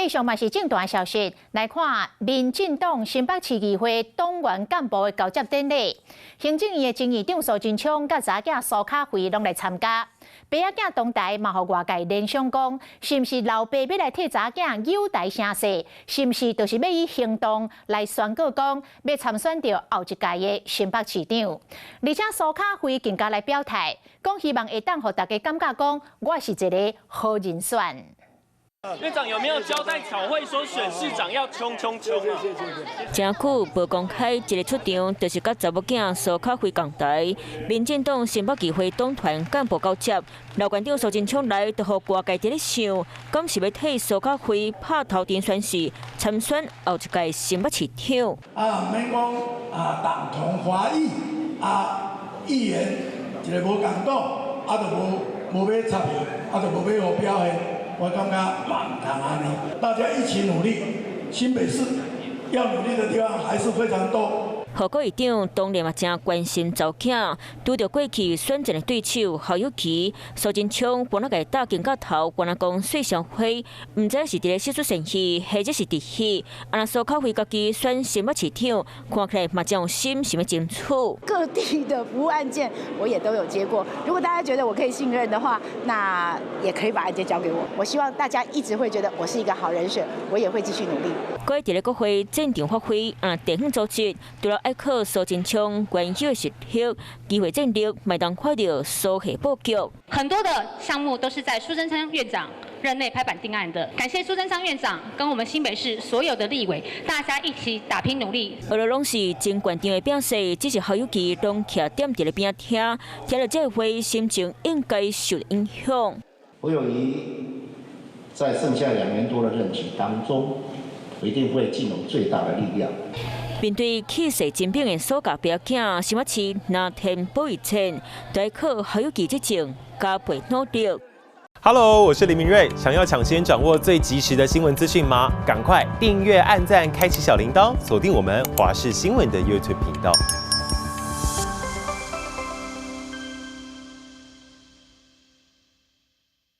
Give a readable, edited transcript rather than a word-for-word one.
繼續嘛是政壇消息，來看民進黨新北市議會黨員幹部的交接典禮。行政院的前院長蘇貞昌佮查囝蘇卡慧攏來參加。爸仔囝同台嘛，予外界聯想講，是毋是老爸欲來替查囝友台聲勢？是毋是就是欲以行動來宣告講，欲參選著後一屆的新北市長？而且蘇卡慧更加來表態，講希望會當予大家感覺講，我是一个好人選。院長有沒有交代巧慧說選市長要衝衝衝啊？誠久無公開，一个出場就是佮查某囝蘇卡慧仝台，民進黨新北議會黨團幹部交接，老縣長蘇貞昌來，就予外界佇咧想，敢是欲替蘇卡慧拍頭陣宣示參選後一屆新北市長？啊，毋免講啊，黨同伐異啊，議員一个無仝黨，啊，就無欲插票，啊，就無欲予表現。我感覺嘛毋通按呢，大家一起努力，新北市要努力的地方還是非常多。何國議長當然嘛誠關心查某囝，拄著過去選戰的對手侯友宜、蘇貞昌，本來共搭肩胛頭，敢若講說笑話，毋知是佇咧釋出善意，或者是佇戲。啊，若蘇卡慧家己選新北市長，看起來嘛誠有心，想欲爭取。各地的服務案件我也都有接過，如果大家覺得我可以信任的話，那也可以把案件交給我。我希望大家一直會覺得我是一個好人選，我也會繼續努力。閣佇咧國會戰場發揮，啊，地方組織除了愛靠蘇貞昌原有的實力，機會戰力，嘛會當看著蘇系布局。很多的項目都是在蘇貞昌院長任內拍板定案的，感謝蘇貞昌院長跟我們新北市所有的立委，大家一起打拼努力。學來攏是前縣長的摒勢，只是侯友宜攏徛踮佇咧邊仔聽，聽著這个話，心情應該受影響。侯友宜在剩下2年多的任期當中，我一定會盡我最大的力量。面對氣勢真猛的蘇家爸仔囝，新北市若添保衛戰，得靠侯友宜執政加倍努力。 Hello，我是林明瑞，想要搶先掌握最及時的新聞資訊嗎？趕快訂閱、按讚、開啟小鈴鐺，鎖定我們華視新聞的 YouTube 頻道。